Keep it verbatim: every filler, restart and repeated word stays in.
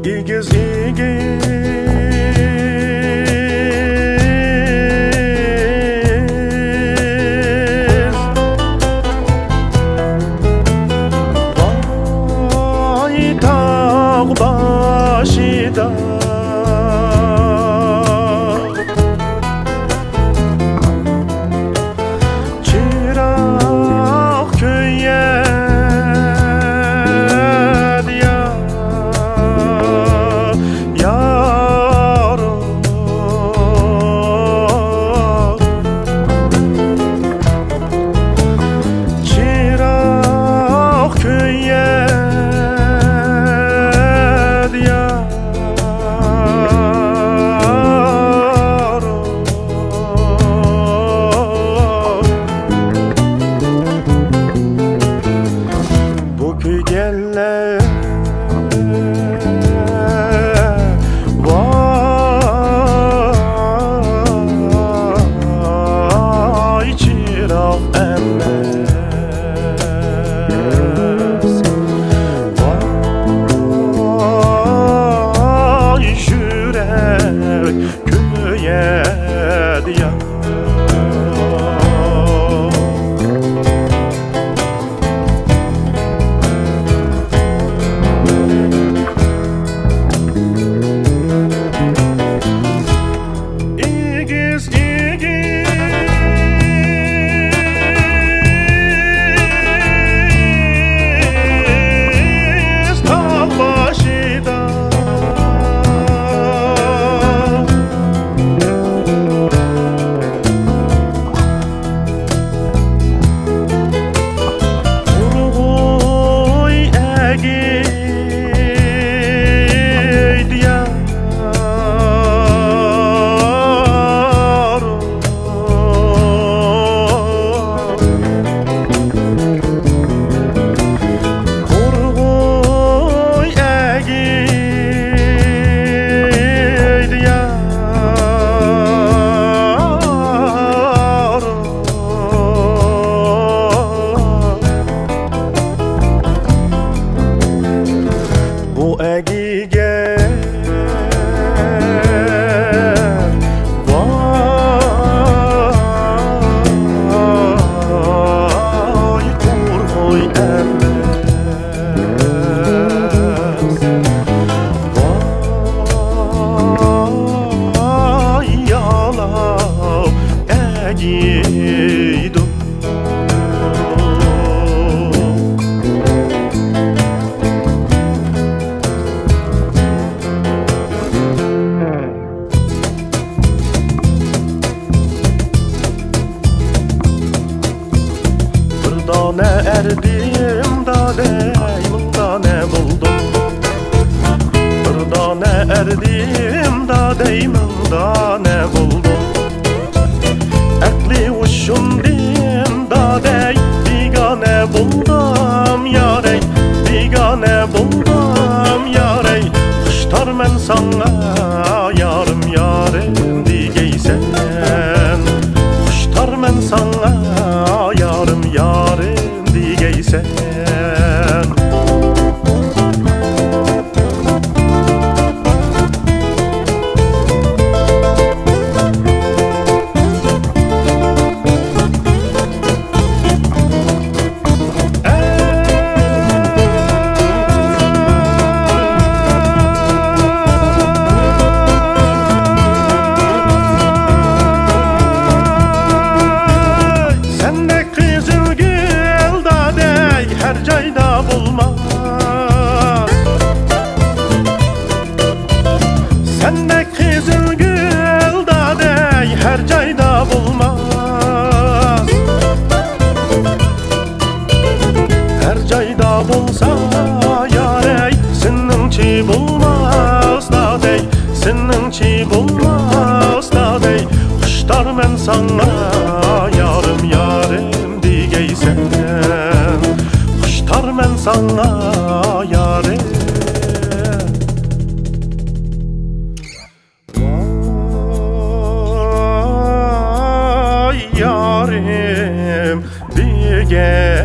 ئېگىز، ئېگىز ۋاي تاغ باشىدا چىراغ كۆيەدۇ يا، يارۇق. چىراغ كۆيەدۇ يا، بۇ كۆيگەنلەر ۋاي چىراغ ئەمەس. ۋاي يۈرەك كۆيەدۇ يا. ئېگىز، ئېگىز تاغ باشىدا تۇرغۇي ئەگىيدۇ يا. تۇرغۇي ئەگىيدۇ يا. بۇ ئەگىگەن ۋاي قۇرغۇي ئەمەس. ۋاي يالاۋ ئەگىيدۇ. بىر دانە ئەردىم دادەي، مىڭ دانە بولدۇم. بىر دانە ئەردىم دادەي، مىڭ دانە بولدۇم. ئەقلى ھوشۇمدىن دادەي، بىگانە بولدۇم يارەي، بىگانە بولدۇم يارەي. خۇشتارمەن ساڭا يارىم، يارىم دېگەيسەن. خۇشتارمەن ساڭا يارىم، يارىم دېگەيسەن. ساڭا يارىم. ۋاي يارىم، بىگە